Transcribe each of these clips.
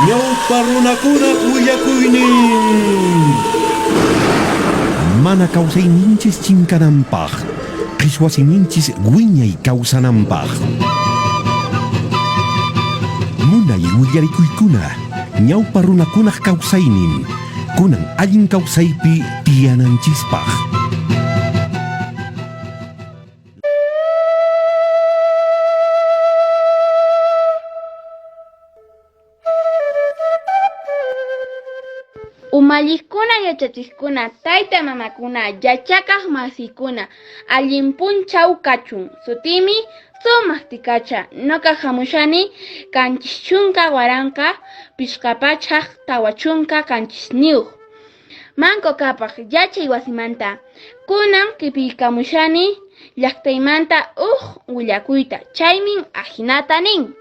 Ñawpa runakunaq willakuynin. Mana kawsayninchis chinkananpaq, qhichwa siminchis wiñay kawsananpaq. Munay willarikuykuna, ñawpa runakunaq kawsaynin, kunan allin kawsaypi tiyananchispaq. Umalliqkuna, yachachiqkuna, tayta mamakuna, yachaqaq masikuna, allin punchaw kachun. Sutiymi Sumaq Tikacha, nuqa hamushani 75 1547 Manco Cápac yachay wasimanta. Kunan q'ipiykamushani llaqtaymanta huk willakuyta, chaymi ahinata nin.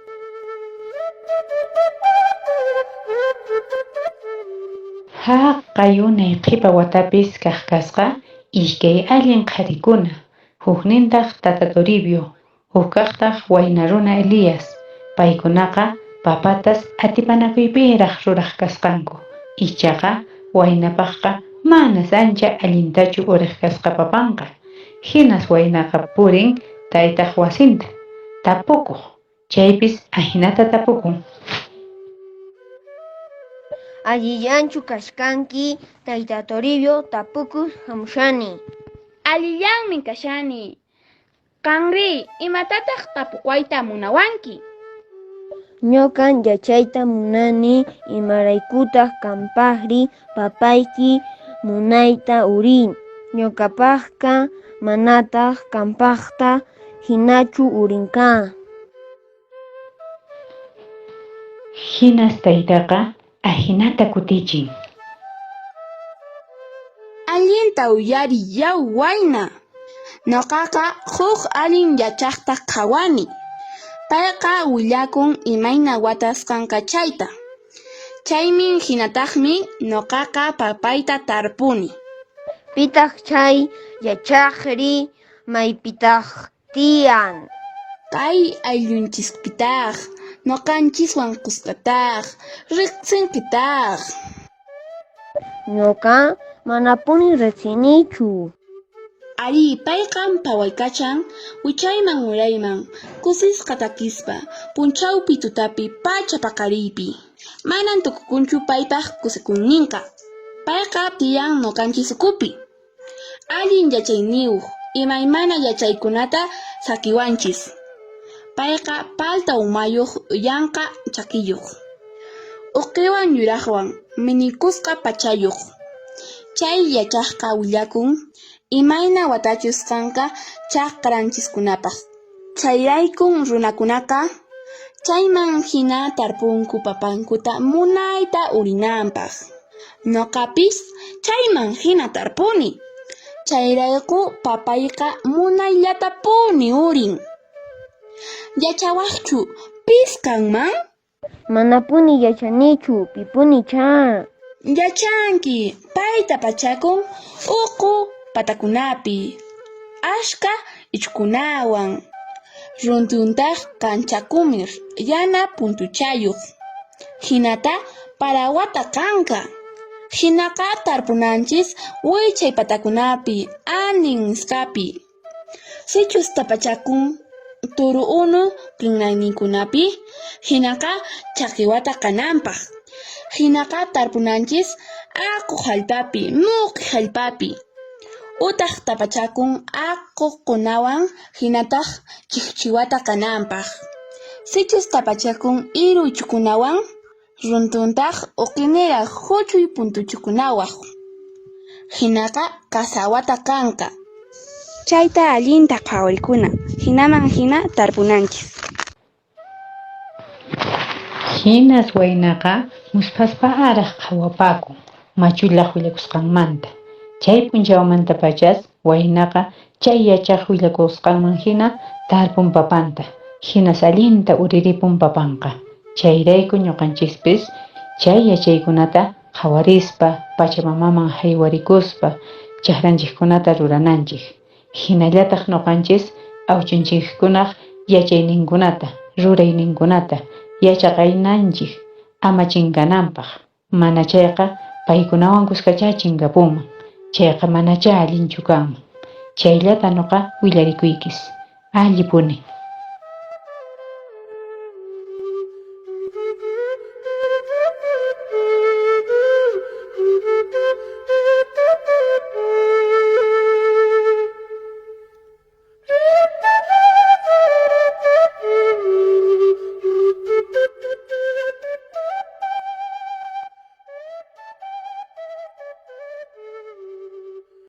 Haqay unay qhipa watapis kaq kasqa iskay allin qharikuna, huknintaq tata Toribio, hukkaqtaq wayna runa Elías, paykunaqa papatas atipanakuypiraq ruraq kasqanku, ichaqa waynapaqqa manas ancha allintachu uriq kasqa papanqa, hinas waynaqa purin taytaq wasinta, tapukuq, chaypis ahinata tapukun. Allillanchu kachkanki tayta Toribio, tapukuq hamushani. Allillanmi kashani. Qanri, imatataq tapuwayta munawanki? Ñuqan yachayta munani imaraykutaq qampaqri papayki munayta urin, ñuqapaqqa manataq qampaqta hinachu urinqa. Hinas taytaqa ahinata kutichin. Allinta uyariy yaw wayna, nuqaqa huk allin yachaqta qhawani, payqa willakun imayna watas kanqa chayta, chaymi hinataqmi nuqaqa papayta tarpuni. Pitaq chay yachaqri? Maypitaq tiyan? Kay ayllunchispitaq, nuqanchiswan kuskataq, riqsinkitaq. Ñuqa manapuni riqsinichu. Arí, payqa phawaykachan wichayman urayman, kusisqa takispa, p'unchawpi tutapi pacha paqariypi. Manan tukukunchu paypaq kusikuyninqa. Payqa tiyan nuqanchis ukhupi. Allin yachayniyuq, imaymana yachaykunata saqiwanchis. Payqa palta umayuq yanqa chakiyuq, uqiwan yuraqwan minikusqa p'achayuq. Chay yachaqqa willakun imayna watachus kanqa chakranchiskunapaq. Chayraykun runakunaqa chayman hina tarpunku papankuta munayta urinanpaq. Nuqapis chayman hina tarpuni. Chayrayku papayqa munayllatapuni urin. Yachawaqchu pis kanman? Manapuni yachanichu pipunichá. Yachanki, payta pachakun uqu patakunapi, ashka ichhukunawan, runtuntaq kanchakumir yana puntuchayuq, hinata parawata kanka. Hinaqa tarpunanchis wichay patakunapi, anin nisqapi. Sichus tapachakun turu unu kinrayninkunapi, hinaqa chaqiwata kananpaq. Hinaqa tarpunanchis aqu hallp'api, muqi hallp'api. Utaq tapachakun aqukunawan hinataq chikchiwata kananpaq. Sichus tapachakun iru ichhukunawan, runtuntaq uqiniraq huch'uy puntuchukunawaq. Hinaqa qasawata kanqa. Chayta allinta qhawarikuna, hinaman hina tarpunanchis. Hinas waynaqa musphasparaq qhawapakun machullaq willakusqanmanta. Chay p'unchawmantapachas waynaqa chay yachaq willakusqanman hina tarpun papanta, hinas allinta uriripun papanqa. Chayrayku ñuqanchispis chay yachaykunata qhawarispa, Pachamamaman haywarikuspa chakranchikkunata rurananchik. Hinallataq ñuqanchis awchunchikkunaq yachayninkunata, rurayninkunata yachaqaynanchik. ama chinkananpaq, mana chayqa paykunawan kuskachá chinkapunman, chayqa manachá allinchu kanman. Chayllata nuqa willarikuykis. Allipuni.